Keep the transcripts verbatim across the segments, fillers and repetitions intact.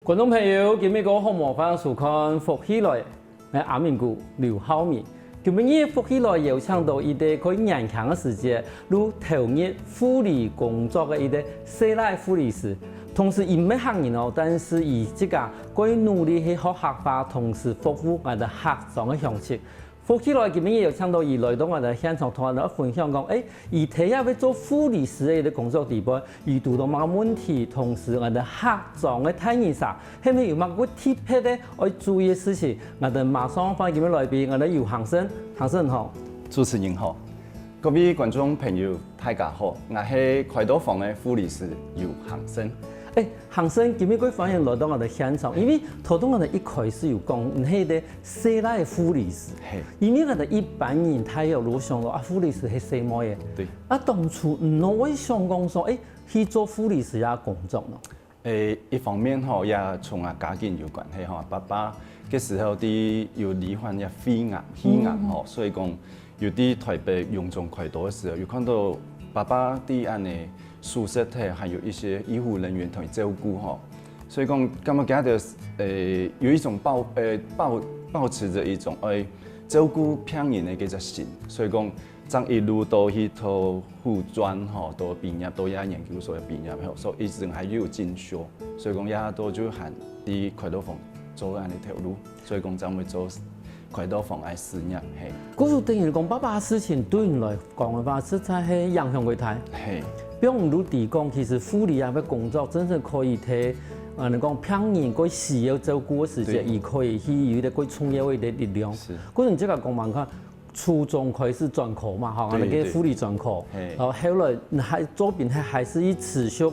觀眾朋友，今晡日好無？歡迎收看《福氣來》，𠊎阿明哥劉浩明。今晡日《福氣來》邀請到一個佢年輕个時節，就投入護理工作个一個細賴護理師，同時佢毋係客人哦，但是佢自家佢努力去學客話，同時服務𠊎兜客庄个鄉親。福氣來今晡日邀請到佢來到𠊎兜現場，同𠊎兜分享講，誒，佢在這位做護理師个一個工作底背， 佢堵到麼个問題，同時𠊎兜客庄个大人儕，係毋係有麼个特別个愛注意个事情？𠊎兜馬上歡迎今晡日來賓，𠊎兜游行生，行生好。主持人好，各位觀眾朋友，大家好，𠊎係開刀房个護理師游行生。誒，行生，今晡日歡迎來到𠊎兜現場，因為頭先𠊎兜一開始有講，你係一個細賴護理師，嘿，因為𠊎兜一般人大約都想到啊，護理師係細妹仔。對。啊，當初你會想講說，誒， 去做護理師个工作呢？誒，一方面吼，也同𠊎家境有關係吼，爸爸該時候在有罹患這肺癌，肺癌吼，所以講有在台北榮總開刀个時候，有看到爸爸在恁呢手術台，還有一些醫護人員同佢照顧吼，所以講感覺佢个誒有一種抱誒抱抱持著一種誒照顧病人个這隻心，所以講 正一路到去讀護專吼，到畢業，到這研究所畢業吼，所以一直還有進修，所以講這都就還在開刀房做恁呢頭路，所以講正會做開刀房个事業，嘿。故所等於講，爸爸个事情對你來講个話，實在係影響會大。嘿，比如你都提供，其實護理啊个工作，真正可以提，呃，你講病人佢需要照顧个時節，對佢可以去有一個佢重要个一個力量。是。故所你這個講嘛，你看， 初中開始轉科嘛，吼，對那個護理專科，嘿然後後來你還做兵，還還係一持續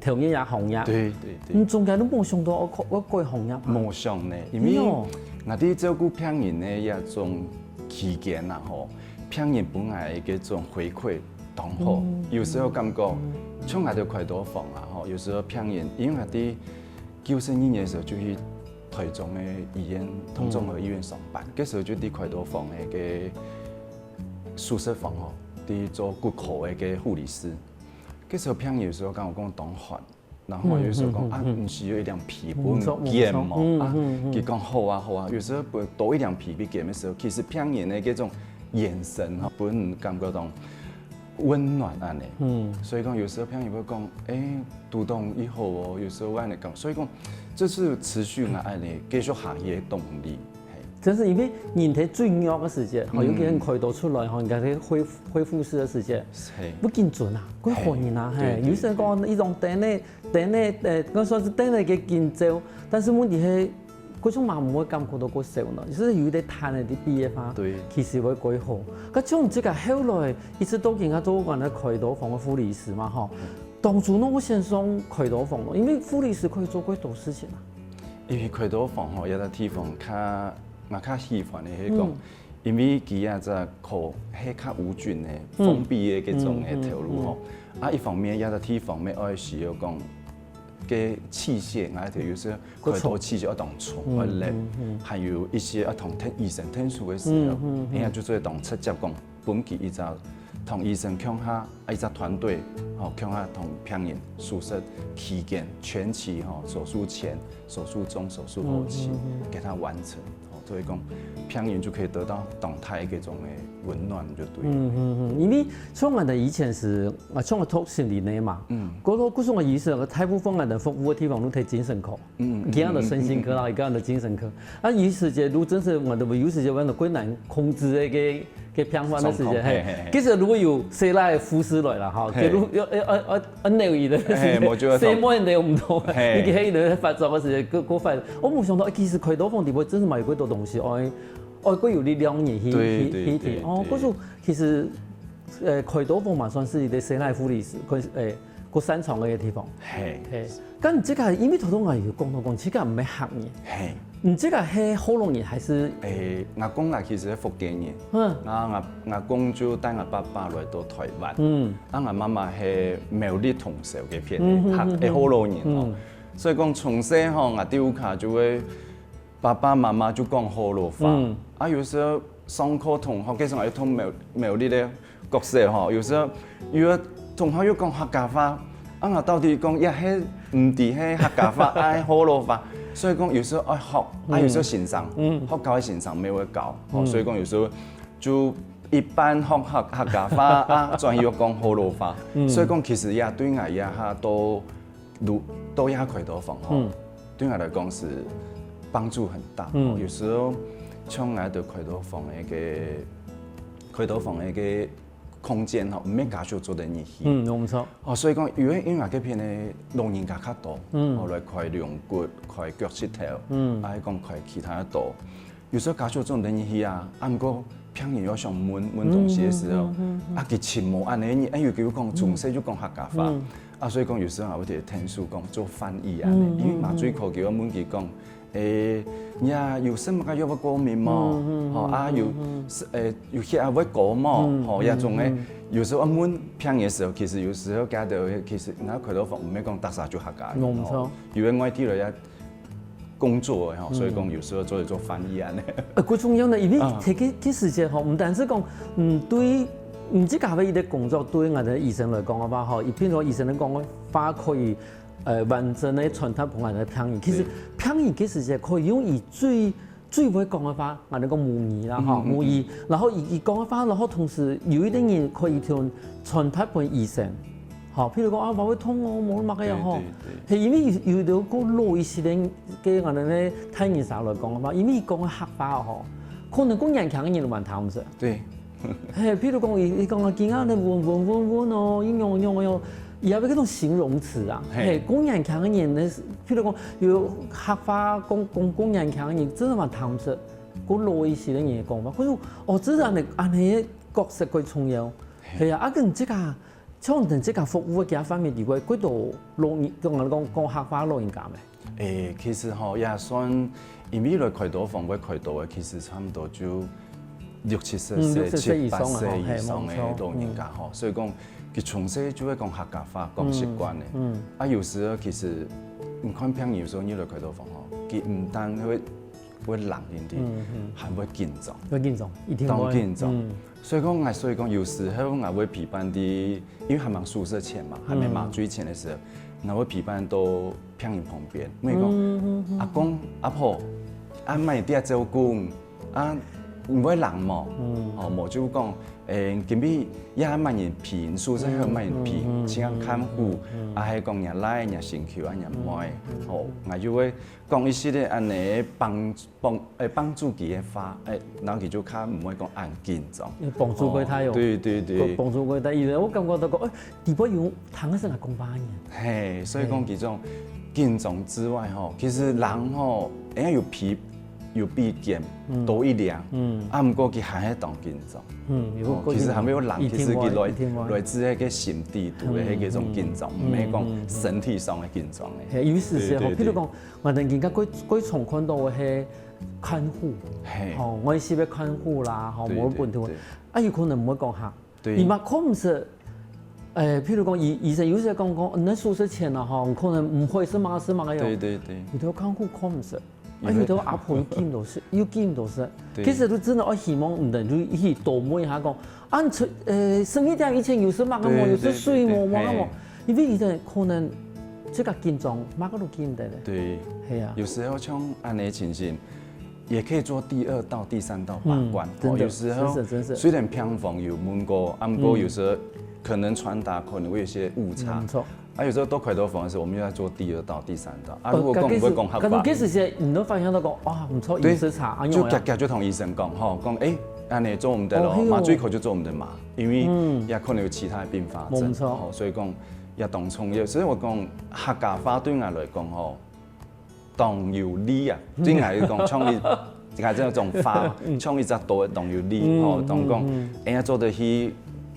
投入這行業。對對對，你中間都無想到愛改愛改行業啊？無想呢，因為喲𠊎在照顧病人个這種期間啊吼，病人分𠊎个這種回饋當好，有時候感覺像𠊎兜開刀房啊吼，有時候病人因為𠊎在九十二年个時候就去台中个醫院，同中和醫院上班，該時候就在開刀房个个手術房吼，在做骨科个个護理師。該時候病人有時候跟我講當寒，然後有時候講啊，毋係有一點皮分佢捲無啊？佢講好啊好啊，有時候分多一點皮分佢捲个時候，其實病人个這種眼神吼，分人感覺到 溫暖恁呢。嗯，所以講有時候朋友會講，誒，堵到你好哦，有時候會恁呢講，所以講這係持續𠊎恁呢繼續下去个動力。嘿，真係因為人在最弱个時節，吼，尤其係開刀出來吼，人家在恢恢復室个時節，嘿，不緊張啊，會好人啊，嘿，對對有時候講一種等咧等咧，呃，講說係等咧个緊張，但是問題係，嗰種嘛毋會感覺到過少呢，就是有一個攤个在畢業花，對其實會過好。該像這個後來一直到今下做緊个開刀房个護理師嘛，吼，當初哪會想上開刀房咯，因為護理師可以做過多事情啊。因為開刀房吼，有个地方較𠊎較喜歡个係講，因為佢這隻科係較無菌个、封閉个這種个頭路吼，啊，一方面有个地方乜愛需要講个器械，𠊎頭有時開刀器械愛當重、愛力，還有一些愛同醫生𢯭手个時候，人家就做當直接講，分佢一隻同醫生共下，一隻團隊，吼，共下同病人手術期間、前期吼、手術前、手術中、手術後期，給他完成。 所以講病人就可以得到當大个這種个溫暖，就對。嗯嗯嗯，因為像𠊎兜以前係，啊，像𠊎讀心理个嘛，嗯，過後故所𠊎以前个大部分𠊎兜服務个地方都在精神科，嗯，佢講个身心科啦，佢講个精神科，啊，有時節都真係𠊎兜有時節𠊎兜困難控制个个个病患个時節，嘿，其實如果有細賴護士來啦，哈，假如要要要要要留意个，嘿，我就會細妹留毋到，嘿你个黑人發作个時節，過過快，我無想到，其實開刀房底背真係嘛有幾多東西，哦。 哦，佢有力量人去對去去對對哦，對故所其實，呃，開刀房嘛算係一個生態護理師，佢誒，佢擅長个地方。嘿，嘿，但這個因為頭先𠊎有講到講，這個毋係客人，嘿，你這個係學老人還係？誒，阿公啊，其實係福建人，嗯啊，阿阿公就帶阿爸爸來到台灣，嗯啊，阿媽媽係苗栗同仇个片，嗯嗯嗯客誒學老人哦嗯，所以講從細吼，阿弟屋下就會爸爸媽媽就講學老話，嗯啊，有時候上課同學，其實𠊎又同苗苗栗个角色吼，有時候有个同學又講客家話，啊，𠊎到底講也係毋知係客家話，還係學老話。所以講有時候愛學，啊，有時候先生，學校个先生也會教，吼，所以講有時候就一半學客，客家話，啊，轉去又講學老話。所以講其實也對𠊎這下到，到這開刀房吼，對𠊎來講係幫助很大。吼，有時候像𠊎到開刀房个，開刀房个空間吼，毋免家屬做得入去。嗯，無錯。哦，所以講，因為，因為𠊎這片个老人家較多，嗯，哦，來開龍骨、開腳膝頭，嗯，啊，還講開其他个刀。有時候家屬做毋得入去啊，啊，毋過病人又想問，問東西个時候，嗯，嗯，嗯，嗯。啊，佢尋無恁呢，啊，又佢又講，從細就講客家話，嗯。啊，所以講有時候𠊎會特別𢯭手講做翻譯恁呢，嗯，因為麻醉科佢會問佢講， 誒，你啊有食麼个藥會過敏無？嗯，嗯，吼，啊，有，嗯，嗯。誒，有血壓會高無？嗯，吼，這種个，嗯，嗯。有時候問病人个時候，其實有時候佢兜，其實𠊎開刀房毋係講逐儕就客家人，無錯。吼，有个外地來這工作个吼，所以講有時候做一做翻譯恁呢。呃，最重要呢，因為啊。這个，這時節吼，毋單止講，嗯，對，嗯，自家个一个工作，對𠊎兜醫生來講个話吼，一般說醫生來講个話可以 呃，完整个傳達分𠊎个病人。其實病人其實係可以用佢最，最會講个話，𠊎兜講母語啦，吼，母語。然後佢，佢講个話，然後同時有一个人可以傳，傳達分醫生。吼，譬如講啊，𠊎會痛哦，無麼个啊，吼。對，對，對。係因為有，有兜較老一息个，个𠊎兜个大人儕來講个話，因為佢講个客話吼，可能較年輕个人還聽毋識。對。 嘿，譬如講，佢，佢講啊，今仔日溫，溫，溫，溫哦，一樣，一樣，一樣，佢也有該種形容詞啊。嘿。嘿，較年輕个人呢，譬如講，有客話講，講，較年輕个人，真个還聽毋識，較老一息个人个講法。可是，哦，真个恁呢，恁呢个角色較重要。嘿。嘿啊，啊，跟這个，像等這个服務个其他方面以外，較多老人，講，講，講客話老人家咩？ 誒，其實吼，也算，因為來開刀房會開刀个，其實差毋多就六七十歲、嗯，六七十歲以上啊，七八十歲以上个老人家吼，嘿，無錯，嗯。所以講，佢從細就會講客家話，講習慣了。嗯，嗯。啊，有時候其實，你看病人有時候你來開刀房吼，佢毋單會，會冷定定，嗯，嗯。還會緊張。會緊張，一定會。當緊張。嗯。所以講，𠊎，所以講，有時候𠊎會陪伴佢，因為還吂手術前嘛，還吂麻醉前个時候，嗯。𠊎會陪伴到 病人旁邊，問佢講：「嗯，嗯，嗯。阿公、阿婆，啊，麼个愛照顧，啊，你會冷無？」嗯。哦，無就講：「誒，今晡日也麼人陪，手術後麼人陪，嗯，嗯，嗯，請看護，嗯，嗯，嗯。啊，還講若倈、若心臼啊、若妹。」嗯，嗯，嗯。哦，𠊎就會講一息仔恁呢幫，幫，誒，幫助佢个話，誒，然後佢就較毋會講恁緊張。有幫助過佢哦。哦，對，對，對。幫助過佢，因為𠊎感覺到講，誒，底背有 聽个係𠊎講話个人。嘿，所以講，嘿。其中緊張之外吼，其實人吼，應該有比，有比肩，嗯。多一點。嗯。啊，毋過佢還係當緊張。嗯，有哦，其實還沒有冷，一定會，其實佢來，一定會。來自該個心底肚个該種緊張，嗯，毋係講，嗯，嗯，嗯。身體上个緊張个。嘿，有時節吼，對，對，譬如講，對。𠊎等今个過，過常看到个係看護，嘿。吼，外籍个看護啦，吼，對，無本土个，對，對。啊，有可能毋會講客。 對。佢嘛看毋識，誒，譬如講，醫，醫生有時講講，嗯，該手術前啊，吼，可能毋會係麼个係麼个樣。對，對，對。有兜看護看毋識，啊，有兜阿婆又緊毋識，又緊毋識。對。其實都真个愛希望，毋等就一起多問一下講，啊，你出，誒，十二點以前有食麼个無？對，有食水無？對，對，對，無麼个無？嘿。因為佢等可能這個緊張，麼个都緊得咧。對。係啊。有時候像恁呢情形， 也可以做第二道、第三道把關。嗯，真的，哦，有時候，真是，真是。雖然病房有問過，啊，毋過有時候可能傳達可能會有一些誤差。嗯，沒錯。啊，有時候到開刀房个時候，我們又要做第二道、第三道。啊，呃，如果講毋會講客話，該個是，該個是，你都發現到講，哇，毋著，對，飲食差，哎喲呀。就遽遽就同醫生講，吼，講，誒，恁呢做毋得咯，哦，嘿喲。麻醉科就做毋得嘛，因為，嗯。也可能有其他的併發症，沒錯。吼，所以講，也當重要。所以𠊎講，客家話對𠊎來講，吼， 當有利啊，對𠊎來講，像一，𠊎這種話，像一隻刀當有利，嗯，吼，當講，嗯，嗯。哎呀，做得去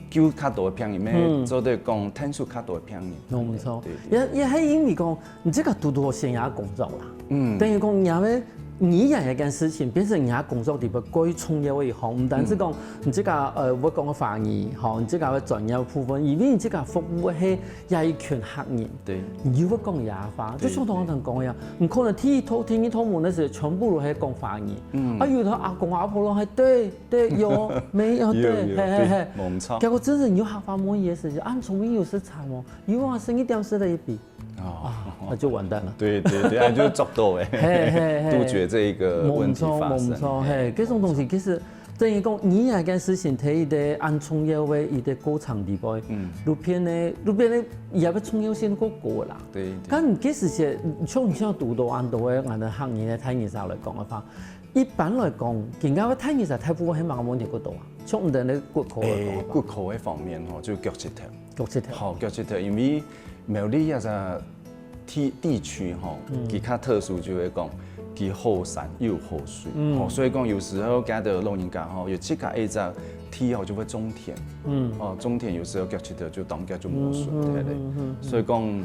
救較多个病人，嗯。做得講𢯭手較多个病人。哦，沒錯。對，對。也，也係因為講，你這個堵堵好生涯工作啦。嗯。等於講，你也會語言這件事情變成你个工作裡背蓋重要个一項，毋單淨講你自家呃會講个華語，吼，你自家个專業部分，因為你自家服務个係這一群客人，對，你又會講這話，就對像頭先講个呀，你可能第一套、第二套門个時全部都係講華語，啊，有个阿公阿婆攏係對對有沒有對，有有嘿嘿嘿對，，無錯。結果真正你有客話問佢个時節，啊，你聰明有食慘哦，有啊，生意點食了一筆，哦，那就完蛋了。對對對，哎，就捉到哎，嘿嘿嘿，杜絕這一個問題發生。無錯無錯，嘿，這種東西其實等於講語言這件事情，在一個恁重要个一個過程裡背，嗯路邊个路邊个也个重要性過高啦。對對。但其實係，像你像堵到恁多个，俺个客人个大人儕來講个話，一般來講，今个大人儕大部分係麼个問題較多啊？像你等个骨科來講个話，誒，骨科个方面吼，就腳趾頭。腳趾頭。好，腳趾頭，因為苗栗這隻地地區吼，佢較特殊就係講，佢好山又好水，吼，所以講有時候佢个老人家吼，有自家一隻地吼就會種田，嗯哦，種田有時候腳趾頭就當腳就無損，嗯對不對？嗯嗯所以講，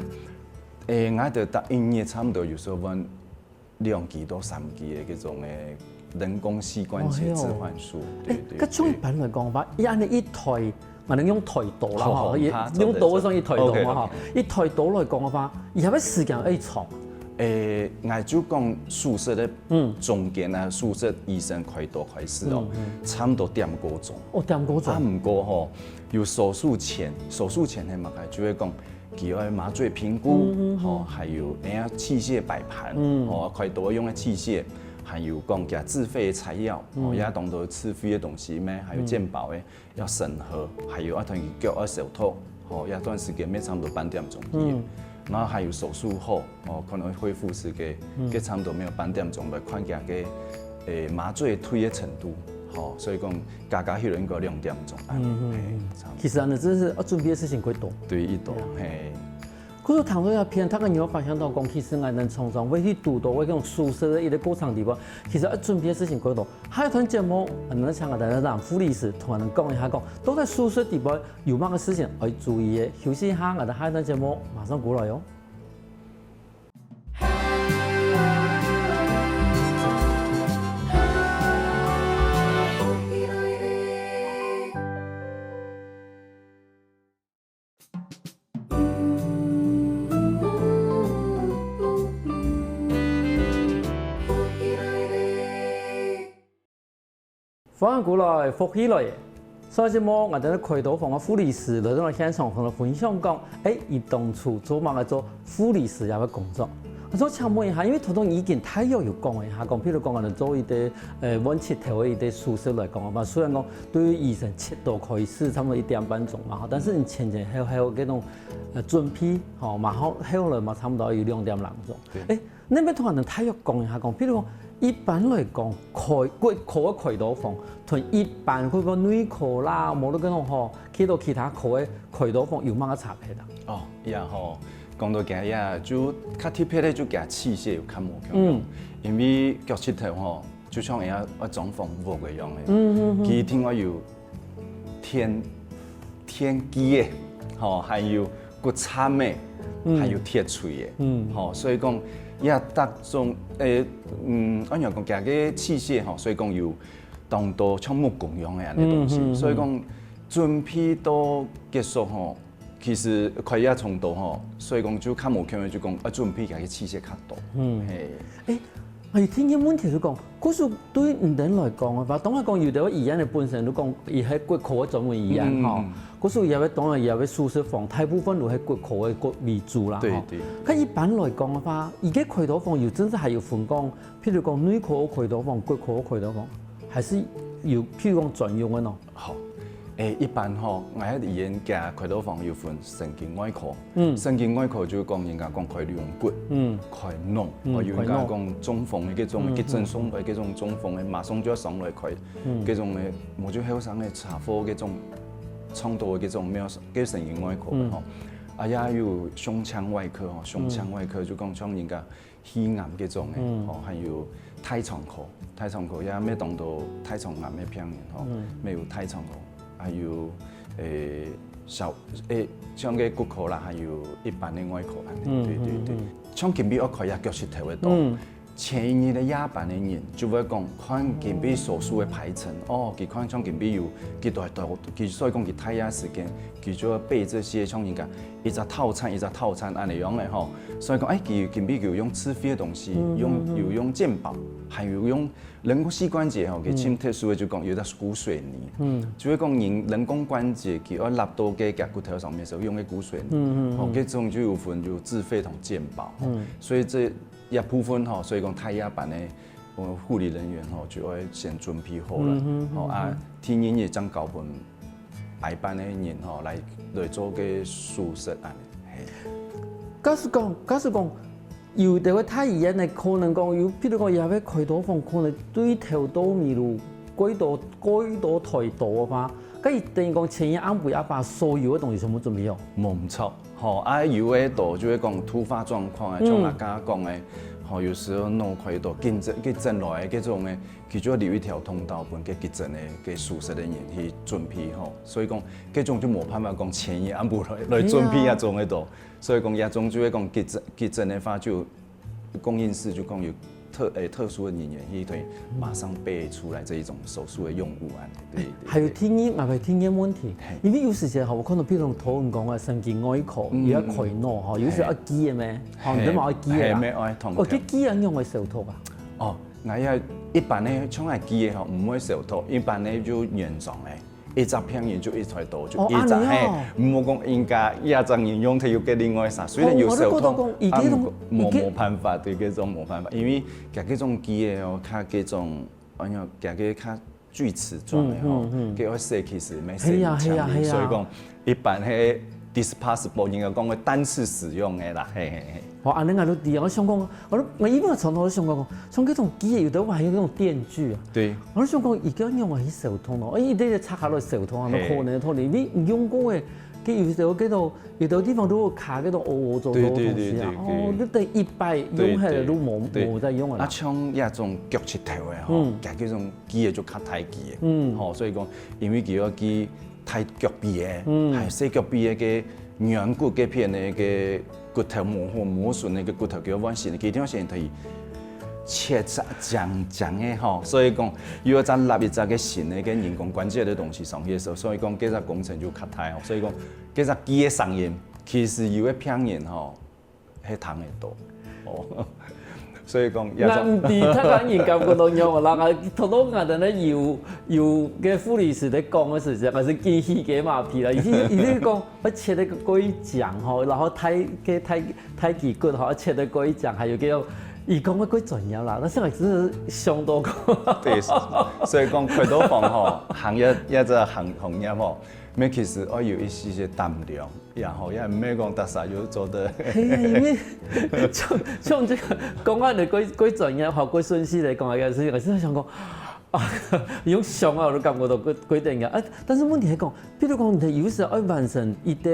誒，𠊎兜逐一日差不多有時候問兩支到三支个這種个人工膝關節置換術，對哎，對該種一對。般來講个話，佢恁呢一台，𠊎等用台刀啦吼，好好也好用刀个時候一台刀嘛吼 OK，OK，一台刀來講个話，佢个時間會長。誒，𠊎就講手術个嗯中間啊，手術醫生開刀開始哦，差不多點過鐘。哦，點過啊，鐘。毋過吼，有手術前，手術前係麼个？就係講，佢愛麻醉評估，吼，還有人家器械擺盤，吼，開刀用个器械，還有講佢自費个材料，吼，也當多自費个東西咩，還有健保个。 要審核，還有愛同佢腳愛消毒，吼，這段時間乜差不多半點鐘。嗯，然後還有手術後，哦，可能恢復時間，嗯，該差不多乜有半點鐘來看佢个，誒，麻醉退个程度，吼，所以講加加起來應該兩點鐘，嗯嗯，差不多。其實恁呢，真係愛準備个事情較多。對，一多，嘿。 故所談到這片，大家有發現到講，其實𠊎等常常會去堵到該種手術个一個過程裡背，其實愛準備个事情較多。下一段節目，𠊎等請𠊎等个男護理師同𠊎等講一下講，到底手術裡背有麼个事情愛注意个。休息一下，𠊎等下一段節目馬上過來哦。 歡迎過來，福氣來了。上一節目，𠊎等个開刀房个護理師來到現場，同𠊎分享講，誒，佢當初做麼个做護理師這個工作。𠊎想請問一下，因為頭先已經大約有講一下，講，譬如講，𠊎等做一個，呃，換膝頭个一個手術來講嘛，雖然講對於醫生切刀開始差不多一點半鐘嘛，吼，但是你前前後後這種，呃，準備，吼，嘛後後來嘛差不多有兩點零鐘。對。誒， 你愛同𠊎等大約講一下講，譬如講，一般來講，開骨科个開刀房，同一般，比如講內科啦，無論該種吼，去到其他科个開刀房有麼个差別啊？哦，也吼，講到佢也就較特別个，就佢器械有較無共樣，因為腳趾頭吼，就像人家愛裝房屋个樣个，佢一定愛有天天基个，吼，還有骨層个，還有鐵錘个，吼，所以講也逐種，誒，嗯，按樣講，佢个器械吼，所以講有當多像木工樣个恁呢東西，所以講準備到結束吼，其實開也衝突吼，所以講就較無共樣，就講愛準備佢个器械較多，嘿。誒，啊，有聽見問題就講，故所對你等來講个話，當然講有兜醫院个本身，就講佢係骨科个專門醫院吼，故所也會當然也會手術房，大部分都係骨科个骨為主啦，吼。對對。該一般來講个話，佢个開刀房有真正還有分講，譬如講內科个開刀房、骨科个開刀房，還係有譬如講專用个喏？ 好，誒，一般吼，𠊎个醫院个開刀房有分神經外科，嗯，神經外科就講人家講開龍骨，嗯，開腦，嗯，哦，有人家講中風个這種，急診送來這種中風个，馬上就愛上來開，這種个，無就後生个查埔這種，創刀个這種，無，該神經外科个吼，啊，也有胸腔外科吼，胸腔外科就講像人家 肺癌這種个，吼，還有大腸科，大腸科也乜當多大腸癌个病人吼，乜有大腸科，還有誒小誒像个骨科啦，還有一般个外科恁呢，對對對，像今晡日愛開也腳趾頭个刀，前一日个夜班个人就會講，看今晡日手術个排程，哦，佢看像今晡日有幾多多，佢所以講佢大夜時間，佢就要備這些像人家一隻套餐一隻套餐恁樣个吼。所以講，哎，佢今晡日有用自費个東西，用有用健保，還有用人工膝關節吼，佢盡特殊个就講有隻骨水泥，嗯，就係講人人工關節佢愛拉到个骨頭上面時候用个骨水泥，嗯嗯，吼，這種就有分有自費同健保，吼，所以這一部分吼，所以講大夜班个 護理人員吼就愛先準備好了，吼啊，第二日正交分白班个人吼來來做个手術恁樣。假使講，假使講，有兜个大醫院个可能講有，譬如講，也會開刀房可能對頭到尾路，幾多幾多台刀个話，該等於講前一暗晡阿爸所有个東西全部準備好。無錯，吼啊，有个刀就係講突發狀況个，像我剛剛講个，吼，有時候腦開刀急診急診來个這種个。 佢就留一條通道分該急診个、該手術个人去準備吼。所以講，該種就無辦法講前一暗晡來來準備該種个刀。所以講，這種就係講急診急診个話，就供應室就講有特誒特殊个人員去對馬上備出來這一種手術个用物啊。對，對還有第二，啊，還有第二問題，因為有時節吼，我看到譬如講頭先講个神經外科，佢愛開腦吼，有時愛鋸个咩，吼，你都嘛愛鋸啦。係，愛痛。哦，佢鋸啊，用个手術啊？哦。 𠊎也一般个像𠊎鋸个吼，毋會手術，一般个就原裝个，一隻病人就一台刀，就哦，一隻嘿恁樣哦，毋好講應該一隻人用忒又个另外啥，雖然有手術，哦，我都覺得講，已經啊，毋過無已經無辦法，對，這種無辦法，因為佢這種鋸个哦，佢這種，哎呀，佢个較鋸齒狀个吼，嗯嗯嗯佢愛洗其實無係啊係啊係啊所以講一般係 disposable，應該講个單次使用个啦，嘿嘿嘿。 哇，恁樣𠊎都知啊！我想講，我都我因為從頭想講，像這種鋸个，有的話還有那種電鋸啊。對，我都想講，佢仰會去手術哦？誒，佢這个插下來手術啊，嘿那可能痛的，你用過誒，佢有時候這種有的地方都有卡這種哦哦做做對對東西啊對。對哦，你等一擺用下來都無對無再用了啦。啊，像這種腳趾頭个吼嗯，佢這種鋸个就較大支个，嗯吼，所以講因為佢愛鋸大腳髀个，嗯還有細腳髀个个軟骨該片个个骨頭磨好磨損个个骨頭，佢愛換新个，佢一定愛先可以切成正正个吼，所以講又要再拉一隻个新个个人工關節个東西上去个時候，所以講這隻工程就較大吼，所以講這隻鋸个聲音，其實有个病人吼，係聽得到，哦，所以講也那毋知大家人感覺到仰般啦？啊，頭頭𠊎等咧有有个護理師咧講个時節，還是機器个馬屁啦。佢佢佢講，愛切那個過強吼，然後太个太太極骨吼，切那個過強，還有个，佢講个過專業啦。但是我真的想到講，對，所以講開刀房吼，行業也這行行業吼，乜其實愛有一些些膽量。 也好，也毋係講大家有做得。係啊，因為像像這個講恁个過過專業吼，過順序來講个事情，我真的想講，啊，用想啊，我都感覺到過過點樣。啊，但是問題係講，比如講，你有時愛完成一個，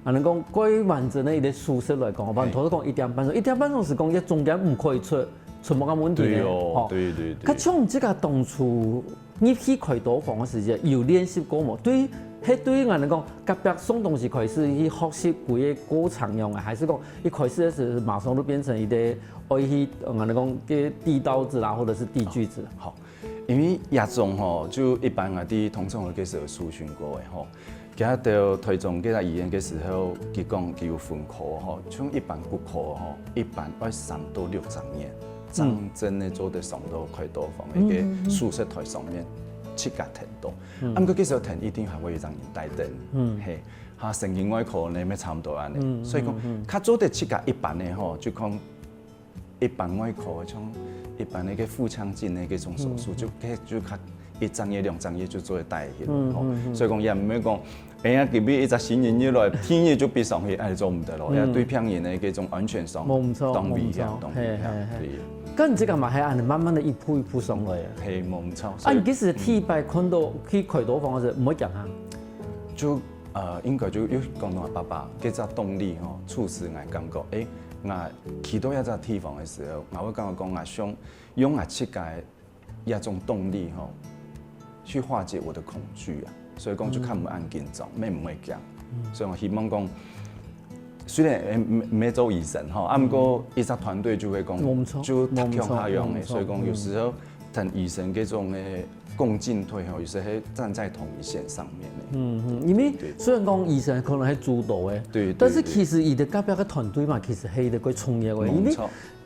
啊，能講過完整个一個手術來講，好吧，嘿你頭先講一點半鐘，一點半鐘係講，這中間毋可以出出麼个問題呢？對哦吼，對對對較像這個當初 入去開刀房个時節，有練習過無？對，係對於𠊎來講，隔壁送東西開始去學習佢个過程樣个，還是講一開始个時馬上就變成一個愛去，呃，𠊎來講个地道子啦，或者是地鋸子啦？好，因為這種吼，就一般𠊎在同窗會个時候有諮詢過个吼，佢兜台中个醫院个時候，佢講佢有分科吼，像一般骨科吼，一般愛三到六隻月，正真个做得上到開刀房个个手術台上面，自家停到。啊，毋過其實停一定還會有一隻人帶等，嘿，哈，神經外科呢，乜差毋多恁呢。所以講，較做得自家一般个吼，就講一般外科，像一般个腹腔鏡个該種手術，就該就較一隻月、兩隻月就做得帶去了吼。所以講也毋會講，哎呀，隔壁一隻新人入來，第二日就必上去，哎，做毋得咯，也對病人个該種安全上，無毋著，當危險無毋，著，當危險嘿嘿，嘿。對。該你這個嘛，係恁呢慢慢个一步一步上來个。嘿，無毋著。啊，你其實第一擺看到去開刀房个時，毋會驚嚇？就呃，應該就又講到爸爸，該隻動力吼，促使𠊎感覺，誒，𠊎去到一隻地方个時候，𠊎會感覺講，𠊎想用𠊎自家个一種動力吼，去化解我的恐懼啊。所以講就較毋會恁緊張，乜毋會驚。所以我希望講，雖然誒毋毋係做醫生吼，啊毋過一隻團隊就會講，無錯，就無錯，共下樣誒，無錯，所以講有時候同醫生這種誒共進退吼，有時候係站在同一線上面誒。嗯嗯，因為雖然講醫生可能係主導誒，對，但是其實佢个隔壁个團隊嘛，其實係一個重要誒，因為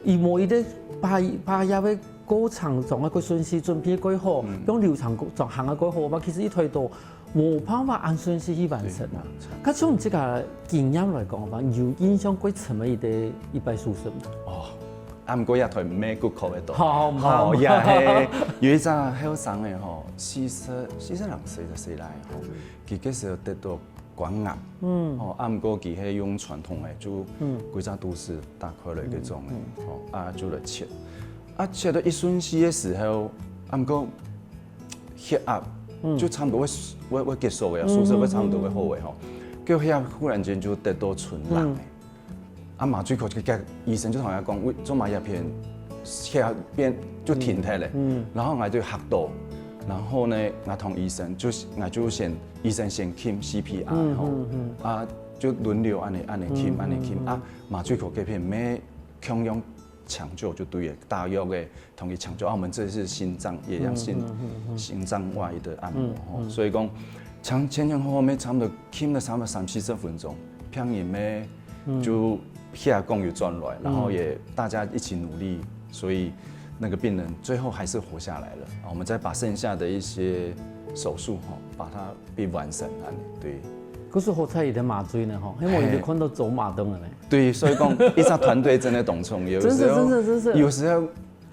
佢無一個把把一個過程中个順序準備過好，用流程做行个過好嘛，其實一推到 無辦法按順序去完成啊。該從這個經驗來講个話，有印象最深个一個一擺手術無？哦，啊毋過這台毋係骨科个多。好，好，也係有一隻後生个吼，四十四十零歲个歲來吼，佢該時候得到肝癌，嗯，吼，啊毋過佢係用傳統个，就規隻肚屎打開來个種个，吼，啊就來切，啊切到一順序个時候，啊毋過 血壓就差毋多會會會結束个，手術會差毋多會好个吼。結果血壓忽然間就跌到賰六个，啊麻醉科个醫生就同佢講，為做麼个片血壓變就停忒了，然後𠊎就嚇到，然後呢，𠊎同醫生就𠊎就先醫生先撳C P R吼，啊就輪流恁樣恁樣撳恁樣撳，啊麻醉科該片乜共樣搶救就對了，打藥个 同佢搶救。啊，我們這是心臟，也要心心臟外的按摩吼。所以講，前前前後後乜差不多撳了差不多三四十分鐘，病人乜就血壓又轉來，然後也大家一起努力，所以那個病人最後還是活下來了。啊，我們再把剩下的一些手術吼，把它給完成，按呢，對。可是好彩有个麻醉呢吼，因為有个看到走馬燈了呢。對，所以講一隻團隊真的當重要，有時候真的真的真的，有時候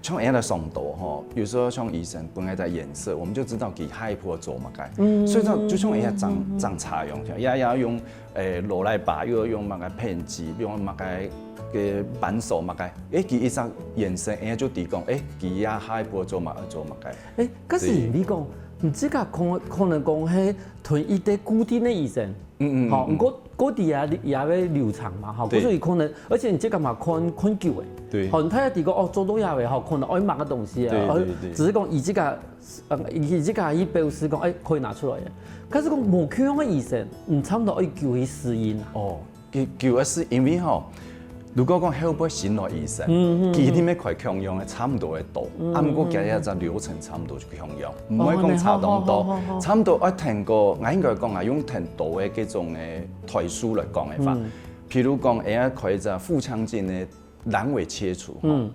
像𠊎來上刀吼，有時候像醫生分𠊎隻顏色，我們就知道佢下一步做麼个。所以講，就像𠊎正正查樣，也也用誒羅萊把，又用麼个片劑，用麼个个扳手麼个，誒，佢一隻顏色，𠊎就知講，誒，佢也下一步做麼个做麼个。誒，可是你講，你這個可可能講係同一個固定个醫生， 嗯嗯，好，毋過過底也也會流程嘛，好，對，所以可能，而且你這個嘛看看久誒，對，好，你太太講哦，做到也會好，可能愛麼个東西啊，對對對，只是講以這個，呃，以這個去表示講，誒，可以拿出來誒。可是講無共樣个醫生，你差不多愛久去適應啊。哦，久久个係因為吼， 如果講後背新來醫生，佢一定會開共樣个，差毋多个刀，啊毋過佢這隻流程差毋多就共樣，毋會講差當多，差毋多愛聽過，𠊎應該講啊，用聽刀个這種个台詞來講个話，譬如講，會愛開一隻腹腔鏡个闌尾切除，吼，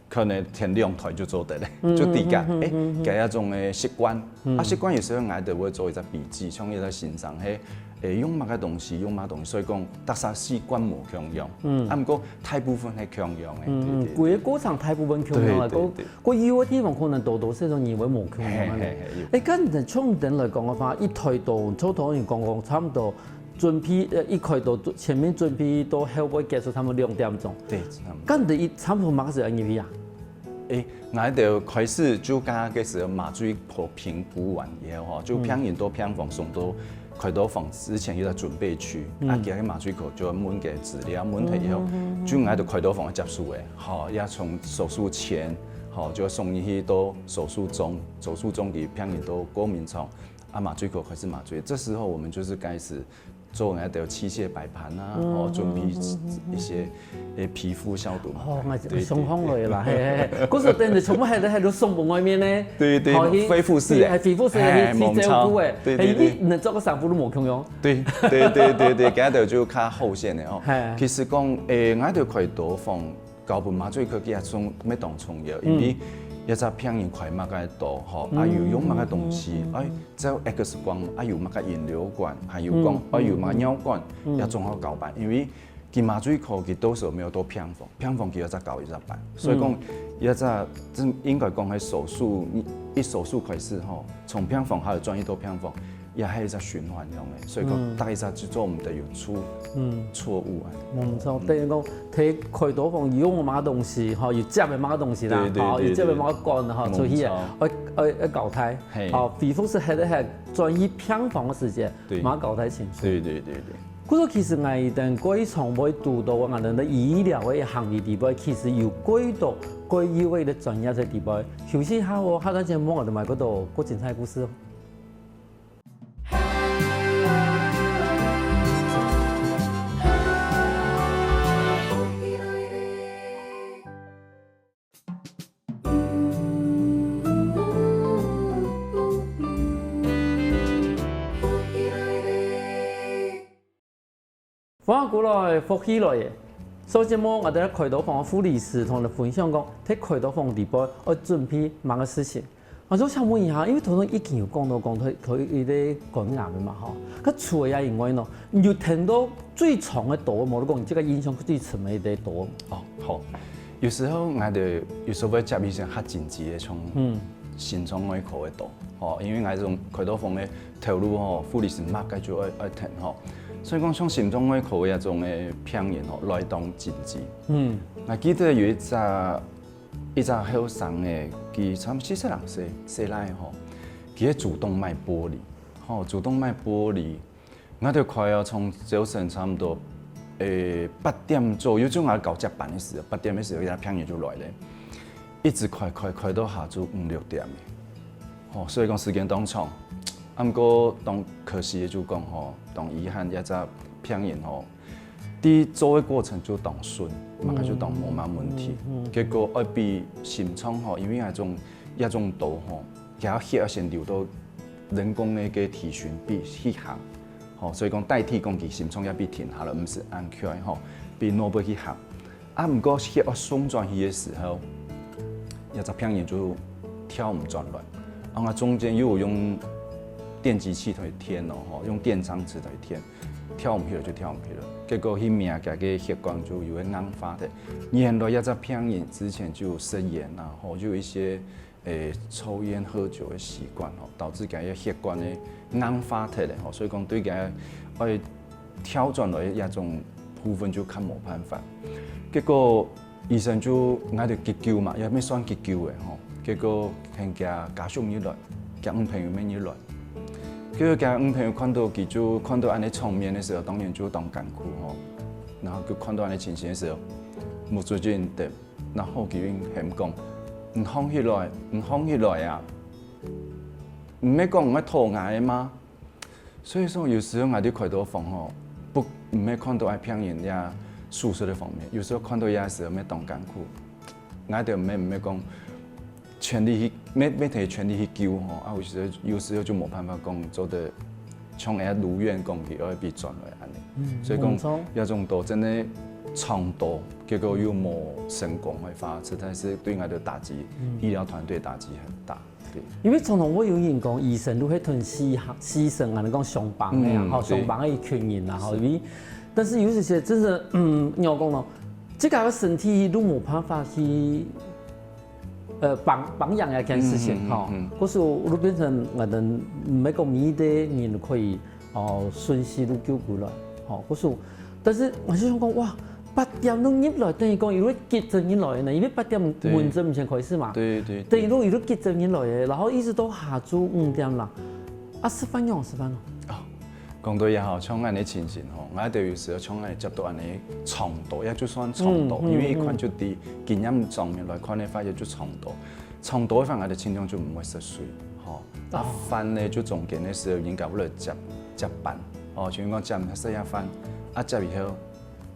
可能聽兩台就做得了，就知个，誒，佢這種个習慣，啊習慣有時候𠊎兜會做一隻筆記，像一隻先生，嘿， 誒，用麼个東西，用麼个東西，所以講，逐儕習慣無共樣，啊毋過大部分係共樣个，對對對，規個過程大部分共樣个，對對對，過有个地方可能多多少少人會無共樣个。誒，該你像你等來講个話，一開刀，頭頭你講講差不多準備，呃，一開刀前面準備到後尾結束差不多兩點鐘，對，差不多。該你一差不多麼个時間入去啊？ 誒，𠊎兜開始就剛剛个時候麻醉科評估完以後吼，就病人到病房送到開刀房之前有個準備區，啊，佢个麻醉科就問个資料，問忒以後，就𠊎兜開刀房个接手个，吼，也從手術前，吼，就送入去到手術中，手術中佢病人到過眠床，啊，麻醉科開始麻醉，這時候我們就是開始 做那个器械擺盤啊，哦，準備一些誒皮膚消毒嘛。哦，𠊎想好了啦，嘿嘿嘿，故所等於全部還在還在送分外面呢。對對，恢復式誒，恢復式誒，去照顧誒，對對對，你能做个衫褲都無共樣。對對對對對，今日就較後線个哦。其實講誒，𠊎兜開刀房 交分麻醉科佢也重，乜當重要，因為一隻病人開麼个刀，吼，啊有用麼个東西，哎，照X光，啊有麼个引流管，還有講，哎有麼个尿管，也總好交辦，因為佢麻醉科佢到時候無到病房，病房佢愛再交一隻班，所以講，一隻這應該講係手術，一手術開始吼，從病房還有轉去到病房， 也係一隻循環樣个，所以講大家就做毋得有錯，錯誤啊。無錯，等於講，提開刀房有用个麼个東西，吼，有接个麼个東西啦，吼，有接个麼个管，吼，出去啊，愛愛愛交代，吼，恢復式歇一歇，轉去病房个時間，嘛交代清楚。對對對對。故所其實𠊎等過去常會堵到，𠊎等个醫療个行業裡背，其實有幾多幾有个專業在裡背。休息一下哦，下段節目𠊎等還有幾多過精彩个故事哦。放下過來，福氣來耶！首先，𠊎兜開刀房个護理師同𠊎兜分享講，在開刀房裡背愛準備麼个事情。𠊎就想問一下，因為頭先已經有講到講佢佢一個肝癌个嘛吼，佢除了這以外呢，你有聽到最長个刀，無你講你這個印象最深个一個刀？哦，好，有時候𠊎兜有時候會接一些較緊急个，像嗯心臟外科个刀，吼，因為𠊎這種開刀房个頭路吼，護理師麼个就愛愛聽吼，所以講像心臟外科个這種个病人吼，來當緊急。嗯，𠊎記得有一隻一隻後生个，佢差不多四十零歲，細倈吼，佢个主動脈剝離，吼，主動脈剝離，𠊎兜開啊，從朝晨差不多，誒，八點左右，就𠊎九接班个時候，八點个時候，佢个病人就來了，一直開開開到下晝五六點个，吼，所以講時間當長。啊，毋過當可惜个就講吼，當遺憾，這隻病人吼，在做个過程就當順，嘛就當無麼問題。結果愛比心臟吼，因為這種這種刀吼，佢个血愛先流到人工个个體循去去行，吼，所以講代替講佢心臟愛比停下來，毋使恁快吼，比腦部去行。啊，毋過血愛送轉去个時候，這隻病人就跳毋轉來。啊，𠊎中間又有用電擊器來電哦，吼，用電張紙來電，跳毋起來就跳毋起來。結果去摸佢个血管就有个硬化个。原來這隻病人之前就有食菸啊，吼，就有一些 誒，抽菸喝酒个習慣吼，導致佢个血管个硬化忒了吼，所以講對佢愛跳轉來个這種部分就較無辦法。結果醫生就𠊎兜急救嘛，也毋算急救个吼。結果喊佢家屬入來，佢女朋友乜入來。結果佢女朋友看到佢就看到恁樣場面个時候，當然就當艱苦吼。然後佢看到恁樣情形个時候，目珠就已經 然後佢應喊講：「你䟘起來，你䟘起來啊！毋係講你討𠊎个嗎？」所以說，有時候𠊎兜開刀房吼，不，毋係看到愛病人這手術个方面，有時候看到這時候乜當艱苦。𠊎兜毋係毋係講全力去，乜乜得全力去救吼，啊，有時候有時候就無辦法講做得像人家如願講佢愛被轉來恁樣。所以講，這種刀真个長刀，結果又無成功个話，實在是對𠊎兜打擊，醫療團隊打擊很大。對。因為常常會有人講，醫生都係同犧犧牲啊，你講上班个啊，吼，對。上班个一群人啊，吼，因為，但是有一些真的，嗯，你要講咯，自家个身體都無辦法去 呃，幫幫養一件事情吼，故所就變成𠊎兜毋係講每一個人可以哦順序就救過來，吼，故所，但是𠊎就想講，哇，八點就入來，等於講佢就急著入來呢，因為八點門診毋先開始嘛，對對，等於就佢就急著入來个，然後一直到下晝五點啦，啊，食飯仰食飯哦？ 講到這吼，像恁樣情形吼，𠊎兜有時候像恁樣接到恁樣長刀，也就算長刀，因為一看就知經驗上面來看个話，也就長刀。長刀个話，𠊎兜盡量就毋會食水，吼。啊，飯呢，就中間个時候應該會來接接班，哦，像講接食下飯，啊，接以後，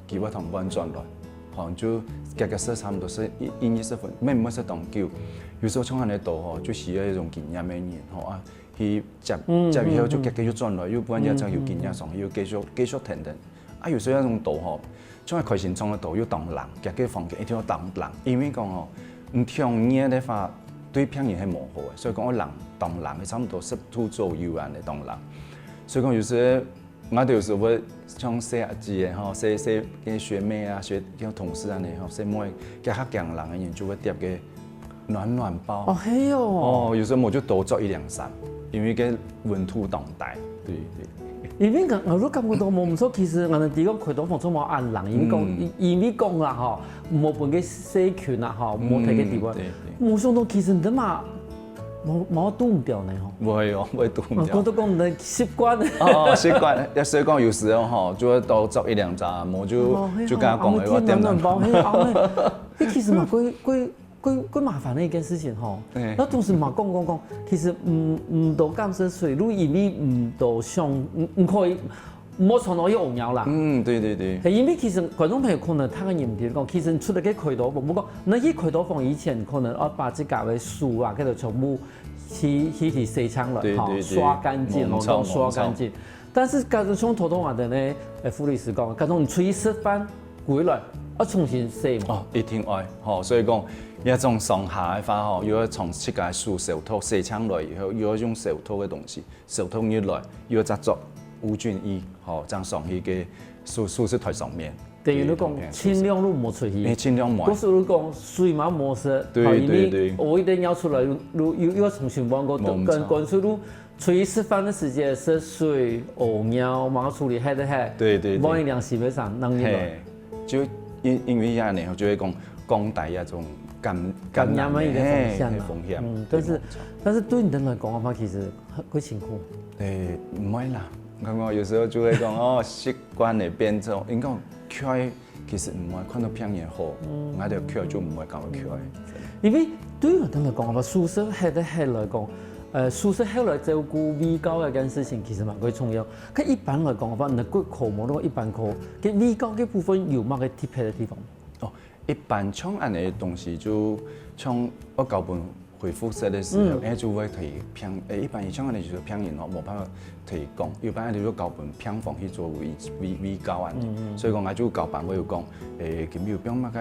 佢會同碗轉來，吼，就遽遽食差不多食一一二十分，毋毋會食當久。有時候像恁樣刀吼，就需要一種經驗个人，吼啊。 去接接以後就遽遽又轉來，又不然也正有經驗上去，又繼續繼續等等。啊，有時候那種刀吼，像開心創个刀又當冷，遽遽房間一定要當冷，因為講吼，你忒熱个話，對病人係無好个，所以講愛冷當冷，差不多十度左右恁樣當冷。所以講有時𠊎兜有時會像細阿姊个吼，細細个學妹啊，學像同事恁樣吼，細妹，佢較驚冷个人就會貼个 暖暖包。哦，係哦。哦，有時候𠊎就多著一領衫，因為該溫度當低。對對。因為𠊎𠊎就感覺到無毋著，其實𠊎兜知講開刀房做麼恁冷，因為講因為講啦吼，無分該細菌啊吼，無忒个地方。對對。無想到其實你嘛，無無堵毋著呢吼。毋會哦，毋會堵毋著。我都講你習慣。哦，習慣，所以講有時候吼，就會多著一領衫，𠊎就就跟佢講，𠊎要貼暖暖包，係啊，係。 該其實嘛，幾幾幾幾麻煩个一件事情吼。那同時嘛，講講講，其實毋毋多敢食水，就因為毋多想，毋毋可以，毋好傳到去屙尿啦。嗯，對對對。係因為其實觀眾朋友可能大家人毋知講，其實除了該開刀房，不過你去開刀房以前，可能愛把自家个手啊，該兜全部去去去洗淨了，吼，對對對，刷乾淨，吼，攏刷乾淨。但是假如像頭頭𠊎等呢，誒，護理師講，假如你出去食飯，歸來，愛重新洗嘛。哦，一定愛，吼，所以講，這種上下个話吼，又要從自家手消毒，洗淨來以後，又要用消毒个東西，消毒入來，又要再著無菌衣，吼，這樣上去个手，手術台上面。等於你講，盡量都莫出去。誒，盡量莫。故所你講，水嘛莫食，對，吼，因為對，對。屙一定要出來，又，又，又要重新換過，無錯。跟，跟水都 出去食飯个時節，食水、屙尿，嘛處理，係个係。對，對，對。萬一良心个上，哪樣个？嘿，就因，因為恁樣呢，就會講，降低這種感，感染个一个風險啦。嘿，風險。嗯，但是，對，沒錯。但是對你等來講个話，其實很，會辛苦。誒，毋會啦，感覺有時候就會講，哦，習慣了變成，應該講，開 其實毋會看到病人好，𠊎兜care就毋會感覺care。因為對𠊎等來講，手術係个係來講，呃，手術後來照顧胃教這件事情其實蠻个重要。該一般來講个話，你个骨科無論一般科，該胃教个部分有麼个特別个地方？哦，一般像恁樣个東西，就像愛交分 恢復室个時候，嗯。誒，就會同病，誒，一般以前个人就係病人哦，無辦法同佢講，一般就交分病房去做胃，胃，胃教恁樣。嗯，嗯。所以講，𠊎就交班會有講，誒，今日有病麼个，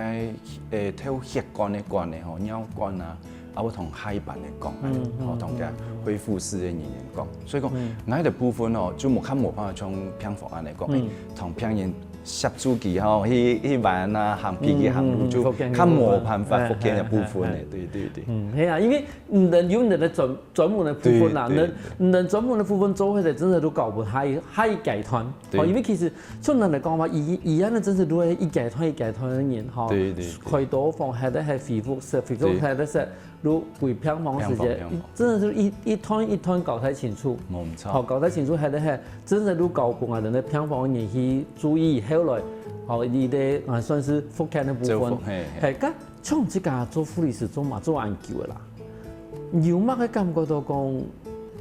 誒，透血管个管个吼，尿管啊，啊，會同下一班个講，嗯，嗯，吼，同佢嗯，嗯。恢復室个人員講。所以講，嗯。𠊎个部分哦，就無，較無辦法像病房恁樣講，嗯。誒，同病人 協助佢吼，去，去玩啊，行去，去行路，嗯，嗯，嗯，就較無辦法，福建个部分。福建个部分，嘿，嘿，嘿。對，對，對。嗯，係啊，因為你等有你等个專，專門个部分啦，對，對，你等，你等專門个部分做起來，真个都交分下一，下一階段。對。哦，因為其實，像你等來講嘛，醫，醫院个真个都係一階段一階段个人，吼。對，對，對。開刀房，還得還恢復室，恢復室，還得係 如果病房个時節，病房，病房。真个係一，一段一段交代清楚。無錯。好，交代清楚，還得係真个就交分𠊎等个病房个人去注意，後來，好，你个，啊，算是復健个部分。照顧，嘿，嘿。嘿，該像自家做護理師做嘛，做恁久个啦，有麼个感覺到講，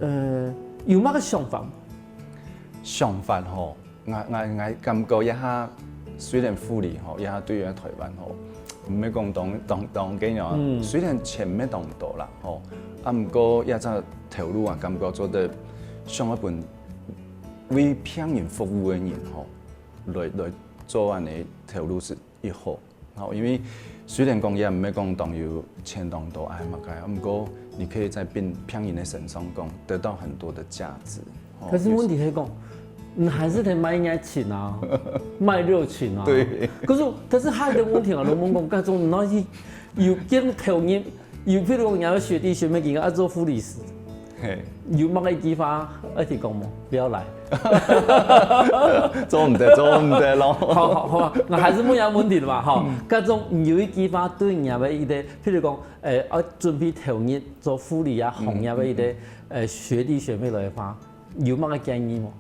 呃，有麼个想法？想法吼， 𠊎，𠊎，𠊎感覺這下，雖然護理吼，這下對於臺灣吼，毋係講當，當，當緊要啊。嗯。雖然錢毋係當多啦，吼，啊，毋過這隻頭路啊，感覺做得想愛分為病人服務个人吼，來，來做恁樣頭路係 也好。吼，因為雖然講也毋係講當有錢當多，哎，麼个，毋過你可以在病，病人个身上講得到很多的價值。吼，可是問題係講，你還是得賣人家情啊，賣熱情啊。對。可是，可是還有一個問題啊，羅蒙講，該種你那些有跟投入 有譬如講，你个學弟學妹今个愛做護理師，嘿。有麼个一句話愛提講無？不要來。做毋得，做毋得咯。好，好，好啊，𠊎還係問一下問題嘛，吼。嗯。該種有一句話對你个一個，譬如講，誒，愛準備投入做護理啊，嗯，行業个一個，嗯，嗯。誒，學弟學妹來个話， 有麼个建議無？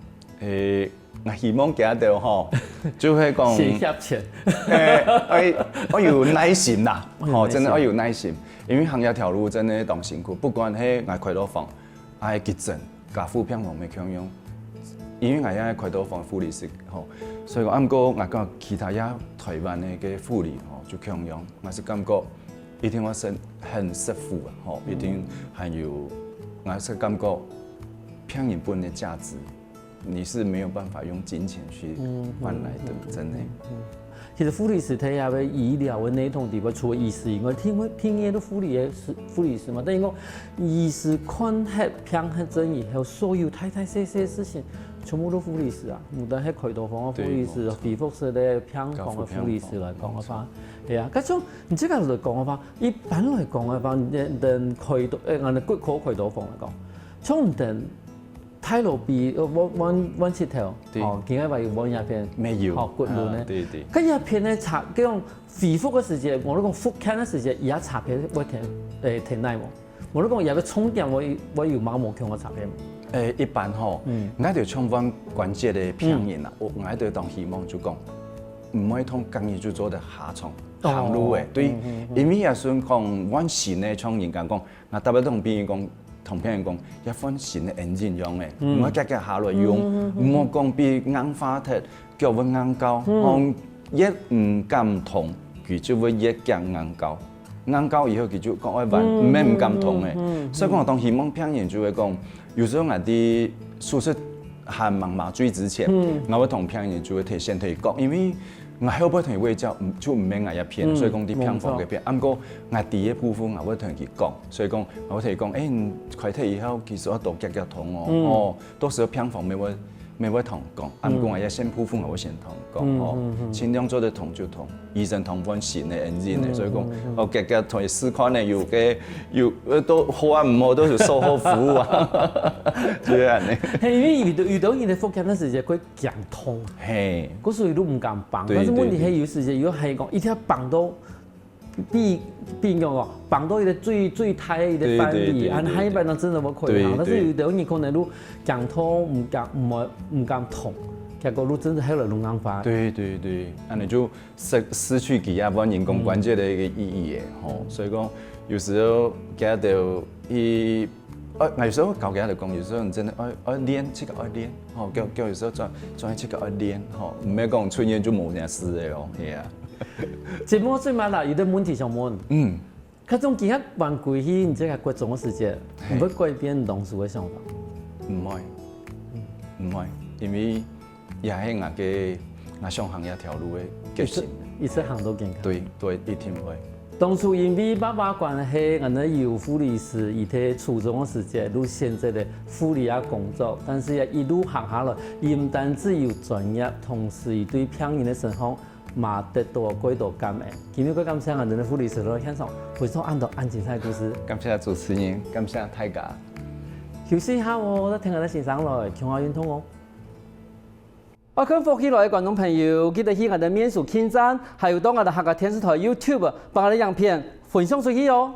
誒，𠊎希望佢兜吼，就係講，先貼錢。誒，愛，愛有耐心啦，吼，愛有耐心。真的愛有耐心，因為行這條路真的當辛苦，不管係𠊎開刀房，還係急診，加護病房乜共樣，因為𠊎也係開刀房護理師，吼，所以講，啊，毋過𠊎講其他也臺灣个護理，吼，就共樣，𠊎係感覺一定愛辛，很辛苦啊，吼，嗯。一定還有，𠊎係感覺 病人本身个價值，你是沒有辦法用金錢去換來的，嗯，嗯，真的。嗯，嗯。其實護理師在這个醫療个系統底背，除了醫師以外，聽，聽个都護理个是，護理師嘛。等於講，醫師看忒病忒症以後，所有大大細細个事情，全部都護理師啊。無論係開刀房个護理師，對，沒錯。恢復室个病房个護理師來講个話，加護病房，沒錯。係啊，該種你這个來講个話，一般來講个話，你等，等開刀，誒，𠊎等骨科開刀房來講，像你等 大路比，呃，彎，彎，彎七頭，對。哦，今个話有彎一片，沒有。哦，骨輪呢。啊，對，對。該一片呢，差，該種恢復个時節，無論講復健个時節，也差別會天，誒，天大無？無論講也个重點會，會有麼个無共个差別無？誒，一般吼，嗯。𠊎就像彎關節个病人啊，嗯。𠊎，𠊎就當希望就講，毋會痛，今日就做得下床，哦。行路誒，對，嗯，嗯，嗯。因為也算講，彎身个，像人家講， 𠊎特別同病人講，同病人講，這換新个engine樣誒，嗯。毋好遽遽下來用，嗯，嗯，嗯，嗯。毋好講變硬化忒，腳會硬到，嗯。講越毋敢動，佢就會越遽硬到。硬到以後，佢就講愛彎，嗯，毋係毋敢動誒。嗯，嗯，嗯。所以講，當希望病人就會講，有時候𠊎在手術還吂麻醉之前，𠊎會同病人就會提前同佢講，因為𠊎後背同佢會叫，就毋免𠊎一片，所以講在病房該片。啊毋過𠊎第一部分𠊎會同佢講，所以講𠊎會同佢講，誒，你開刀以後其實愛多遽遽動哦，哦，到時候病房乜會乜會同講，啊毋過𠊎一先部分𠊎會先同講哦，盡量做得動就動。 醫生同歡喜呢，恩人呢，所以講，哦，佢佢同佢試看呢，有个有呃都好啊，毋好都有售後服務啊，就係恁呢。係因為有兜有兜人个腹腔个時節會驚痛，係，故所以都毋敢放。對，但是問題係有時節又係講一定愛放到比比如講哦，放到一個最最大个一個範圍，對對對，恁下一擺呢真个會開刀。對對，但是有兜人可能都驚痛，毋敢毋會毋敢動，結果都真个後來都硬化。對對對，恁呢就 失失去佢啊，換人工關節个一個意義誒，吼。所以講，有時候佢兜一，呃，有時候教佢兜講，有時候你真的愛愛練，自家愛練，吼，叫叫有時候專專自家愛練，吼，毋係講出院就無件事个哦，係啊。節目最尾啦，有個問題想問。嗯， 較總今日還歸去你這個國中个時節，你會改變當初个想法？毋會，毋會，因為也係𠊎个𠊎想行這條路个決心。一直行到今日。對對，一定會。當初因為爸爸關係，𠊎等有護理師，佢在初中个時節就選擇了護理个工作，但是也一路行下來，佢毋單止有專業，同時佢對病人个身項 嘛得到幾多感恩。今日个感謝𠊎等个護理師來現場分享恁多恁精彩个故事。感謝主持人，感謝大家。休息一下哦，再聽𠊎等先生來，共下運動哦。愛看福氣來个觀眾朋友，記得去𠊎等面書網站，還有到𠊎等客家電視台YouTube，幫𠊎等影片分享出去哦。